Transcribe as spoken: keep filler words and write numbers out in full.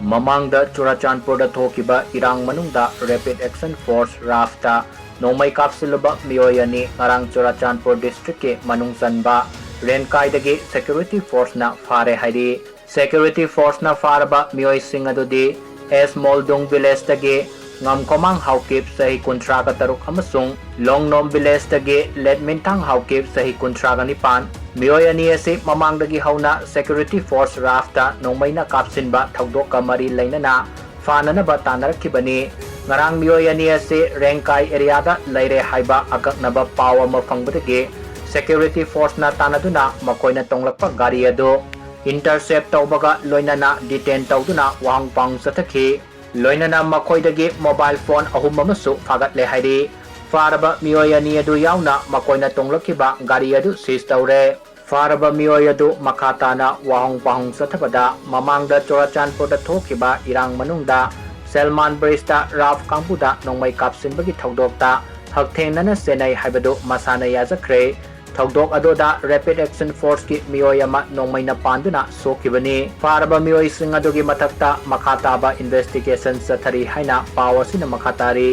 ꯃꯃꯥꯡꯗ ꯆꯨꯔꯥꯆꯥꯟꯄꯨꯔꯗ ꯊꯣꯛꯈꯤꯕ ꯏꯔꯥꯡ ꯃꯅꯨꯡꯗ Rapid Action Force, ꯔꯥꯐꯇ ꯅꯣꯡꯃꯩ ꯀꯥꯞꯁꯤꯜꯂꯨꯕ ꯃꯤꯑꯣꯏ ꯑꯅꯤ ꯉꯔꯥꯡ ꯆꯨꯔꯥꯆꯥꯟꯄꯨꯔ ꯗꯤꯁꯇ꯭ꯔꯤꯛꯀꯤ ꯃꯅꯨꯡ ꯆꯟꯕ ꯔꯦꯡꯀꯥꯏꯗꯒꯤ ꯁꯦꯀ꯭ꯌꯨꯔꯤꯇꯤ ꯐꯣꯔꯁꯅ ꯐꯥꯔꯦ ꯍꯥꯏꯔꯤ꯫ ꯁꯦꯀ꯭ꯌꯨꯔꯤꯇꯤ ꯐꯣꯔꯁꯅ ꯐꯥꯔꯕ ꯃꯤꯑꯣꯏꯁꯤꯡ ꯑꯗꯨꯗꯤ ꯑꯦꯁ ꯃꯣꯜꯗꯨꯡ ꯚꯤꯂꯦꯖꯇꯒꯤ ꯉꯝꯈꯣꯃꯥꯡ ꯍꯥꯎꯀꯤꯞ, ꯆꯍꯤ ꯀꯨꯟꯊ꯭ꯔꯥꯒ ꯇꯔꯨꯛ, ꯑꯃꯁꯨꯡ ꯂꯣꯡꯅꯣꯝ ꯚꯤꯂꯦꯖꯇꯒꯤ ꯂꯦꯠꯃꯤꯟꯊꯥꯡ ꯍꯥꯎꯀꯤꯞ, ꯆꯍꯤ ꯀꯨꯟꯊ꯭ꯔꯥꯒ ꯅꯤꯄꯥꯟ꯫ ꯃꯤꯑꯣꯏ ꯑꯅꯤ ꯑꯁꯤ ꯃꯃꯥꯡꯗꯒꯤ ꯍꯧꯅ ꯁꯦꯀ꯭ꯌꯨꯔꯤꯇꯤ ꯐꯣꯔꯁ ꯔꯥꯐꯇ ꯅꯣꯡꯃꯩꯅ ꯀꯥꯞꯁꯤꯟꯕ ꯊꯧꯗꯣꯛꯀ ꯃꯔꯤ ꯂꯩꯅꯅ ꯐꯥꯅꯅꯕ ꯇꯥꯟꯅꯔꯛꯈꯤꯕꯅꯤ꯫ ꯉꯔꯥꯡ ꯃꯤꯑꯣꯏ ꯑꯅꯤ ꯑꯁꯤ ꯔꯦꯡꯀꯥꯏ ꯑꯦꯔꯤꯌꯥꯗ ꯂꯩꯔꯦ ꯍꯥꯏꯕ ꯑꯀꯛꯅꯕ ꯄꯥꯎ ꯑꯃ ꯐꯪꯕꯗꯒꯤ ꯁꯦꯀ꯭ꯌꯨꯔꯤꯇꯤ ꯐꯣꯔꯁꯅ ꯇꯥꯟꯅꯗꯨꯅ ꯃꯈꯣꯏꯅ ꯇꯣꯡꯂꯛꯄ ꯒꯥꯔꯤ ꯑꯗꯨ ꯏꯟꯇꯔꯁꯦꯞ ꯇꯧꯕꯒ ꯂꯣꯏꯅꯅ ꯗꯤꯇꯦꯟ ꯇꯧꯗꯨꯅ ꯋꯥꯍꯪ ꯄꯥꯎꯍꯪ ꯆꯠꯊꯈꯤ꯫ ꯂꯣꯏꯅꯅ ꯃꯈꯣꯏꯗꯒꯤ ꯃꯣꯕꯥꯏꯜ ꯐꯣꯟ ꯑꯍꯨꯝ ꯑꯃꯁꯨ ꯐꯥꯒꯠꯂꯦ ꯍꯥꯏꯔꯤ꯫ ꯐꯥꯔꯕ ꯃꯤꯑꯣꯏ ꯑꯅꯤ ꯑꯗꯨ ꯌꯥꯎꯅ ꯃꯈꯣꯏꯅ ꯇꯣꯡꯂꯛꯈꯤꯕ ꯒꯥꯔꯤ ꯑꯗꯨ ꯁꯤꯖ ꯇꯧꯔꯦ꯫ ꯐꯥꯔꯕ ꯃꯤꯑꯣꯏ ꯑꯗꯨ ꯃꯈꯥ ꯇꯥꯅ ꯋꯥꯍꯪ ꯄꯥꯎꯍꯪ ꯆꯠꯊꯕꯗ ꯃꯃꯥꯡꯗ ꯆꯨꯔꯥꯆꯥꯟꯄꯨꯔꯗ ꯊꯣꯛꯈꯤꯕ ꯏꯔꯥꯡ ꯃꯅꯨꯡꯗ ꯁꯦꯜꯃꯥꯟ ꯕ꯭ꯔꯤꯖꯇ ꯔꯥꯐ ꯀꯥꯡꯕꯨꯗ ꯅꯣꯡꯃꯩ ꯀꯥꯞꯁꯤꯟꯕꯒꯤ ꯊꯧꯗꯣꯛꯇ ꯍꯛꯊꯦꯡꯅꯅ ꯆꯦꯟꯅꯩ ꯍꯥꯏꯕꯗꯨ ꯃꯁꯥꯅ ꯌꯥꯖꯈ꯭ꯔꯦ꯫ ꯊꯧꯗꯣꯛ ꯑꯗꯨꯗ ꯔꯦꯄꯤꯗ ꯑꯦꯛꯁꯟ ꯐꯣꯔꯁꯀꯤ ꯃꯤꯑꯣꯏ ꯑꯃ ꯅꯣꯡꯃꯩꯅ ꯄꯥꯟꯗꯨꯅ ꯁꯣꯛꯈꯤꯕꯅꯤ꯫ ꯐꯥꯔꯕ ꯃꯤꯑꯣꯏꯁꯤꯡ ꯑꯗꯨꯒꯤ ꯃꯊꯛꯇ ꯃꯈꯥ ꯇꯥꯕ ꯏꯟꯚꯦꯁꯇꯤꯒꯦꯁꯟ ꯆꯠꯊꯔꯤ ꯍꯥꯏꯅ ꯄꯥꯎ ꯑꯁꯤꯅ ꯃꯈꯥ ꯇꯥꯔꯤ꯫